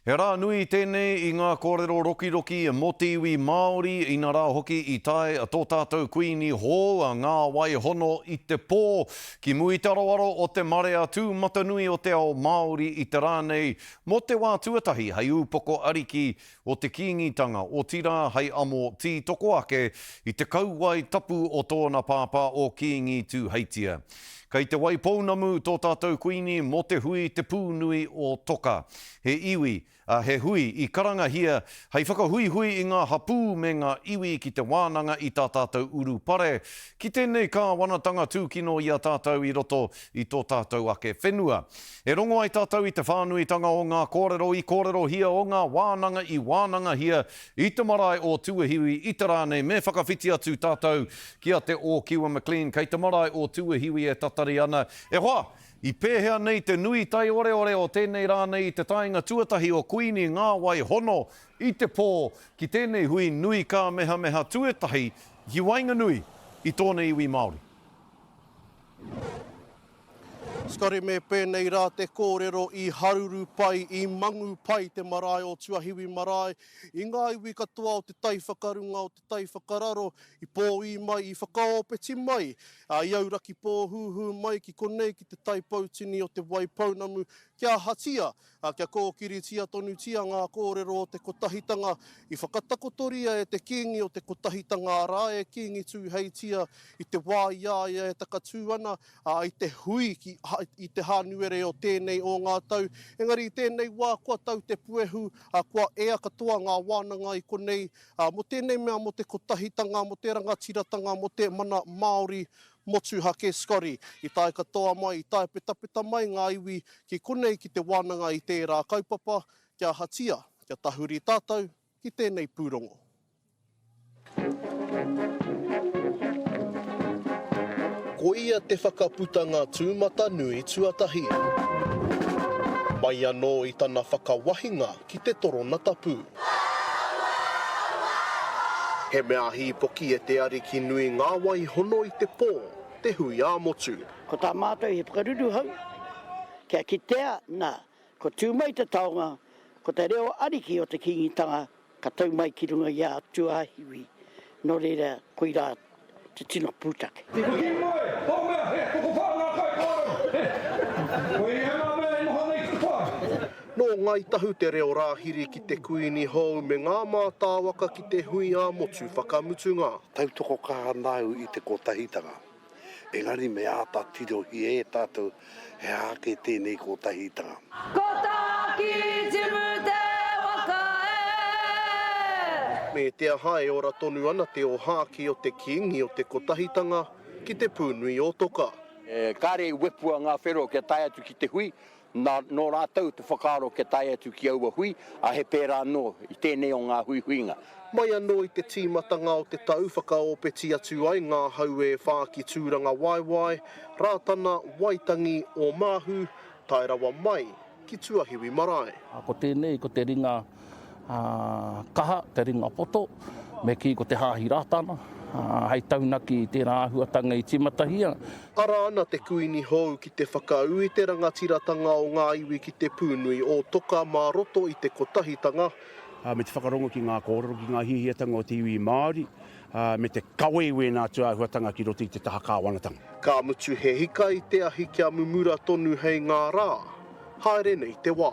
He rā nui tēnei i ngā kōrero rokiroki mō te iwi Māori, inarā hoki i tae tō tātou Kuini hou a Ngā Wai Hono i te pō ki mua i te aroaro o te marea tūmatanui o te ao Māori i te rā nei mō te wā tuatahi hei ūpoko ariki o te Kīngitanga, otirā hei amo tītoko ake i te kauae tapu o tōna pāpā o Kīngi Tūheitia. Kei Te Waipounamu tō tātou Kuini mō te hui Te Pūnui o Toka. He iwi, ā, he hui i karangahia hei whakahuihui i ngā hapū me ngā iwi ki te wānanga i tā tātou urupare ki tēnei kāwanatanga tūkino i a tātou i roto i tō tātou ake whenua. E rongo ai tātou i te whānuitanga o ngā kōrero i kōrerohia o ngā wānanga i wānangahia i te marae o Tuahiwi i te rā nei me whakawhiti atu tātou ki a Te Ōkiwa McLean kei te marae o Tuahiwi e tatari ana. E hoa! I pēhea nei te nui taioreore o tēnei rā nei i te taenga tuatahi o Kuini Ngāwai Hono i te pō ki tēnei hui nui kāmehameha tuetahi ki waenganui i tōna iwi Māori? Scotty Me pēnei rā te kōrero i haruru pai, i mangu pai te marae o Tuahiwi Marae, i ngā iwi katoa o te tai whakarunga, o te tai whakararo, i pōī mai, i whakaōpeti mai, ā, i auraki pōhūhū mai ki konei ki te tai poutini o Te Waipounamu, kia ahatia, ā, kia kōkiritia tonutia ngā kōrero o te Kotahitanga i whakatakotoria e te Kīngi o te Kotahitanga arā, e Kīngi Tūheitia i te wā i a ia e takatū ana, ā, i te hui ki, i te Hānuere o tēnei o ngā tau. Engari i tēnei wā kua tau te puehu, ā, kua ea katoa ngā wānanga i konei, ā, mō tēnei mea mō te Kotahitanga, mō te rangatiratanga, mō te mana Māori motuhake Scotty. I tae katoa mai, i tae petapeta mai ngā iwi ki konei ki te wānanga i tērā kaupapa, kia ahatia, kia tahuri tātou ki tēnei pūrongo. Ko ia te whakaputanga tūmatanui tuatahi. Mai anō i tana whakawahinga ki te torona tapu. He mea hīpoki e te Ariki nui ngā wai hono i te pō, te hui ā-motu. Ko tā mātou he whakaruruhau, kia kitea, nā, kua tū mai te taonga, ko te reo ariki o te Kīngitanga ka tau mai ki runga i a Tuahiwi, nō reira, koirā te tino pūtake. Te kī mai, tō mea, he tokowhā ngā kaikōrero, he, koia ngā mea e noho nei ki te whare. Nō Ngāi Tahu te reo rāhiri ki te Kuini hou me ngā mātāwaka ki te hui ā-motu whakamutunga. Tautoko kaha ana au i te kotahitanga. Engari me āta tirohia e tātou he aha ake tēnei kotahitanga. Ko Tākitimu te waka e! Me te aha e ora tonu ana te ōhākī o te Kīngi o te Kotahitanga ki te pūnui o Toka. Kāre i wepua ngā whero kia tae atu ki te hui, Nā, nō rātou te whakaaro kia tae atu ki aua hui, ā, he pērā anō i tēnei o ngā huihuinga. Mai anō i te tīmatanga o te tau whakaōpeti atu ai ngā hau e whā ki Tūrangawaewae, Rātana, Waitangi, Ōmāhu, tae rawa mai ki Tuahiwi Marae. Ko tēnei ko te ringa kaha, te ringa poto, me kī ko te Hāhi Rātana, hei taunaki i tērā āhuatanga i tīmatahia. Ara ana te Kuini hou ki te whakaū i te rangatiratanga o ngā iwi ki te pūnui o Toka mā roto i te kotahitanga. Me te whakarongo ki ngā kōrero, ki ngā hiahiatanga o te iwi Māori, me te kawe i wēnā atu āhuatanga ki roto i te taha kāwanatanga. Ka mutu he hika i te ahi kia mumura tonu hei ngā rā, haere nei te wā.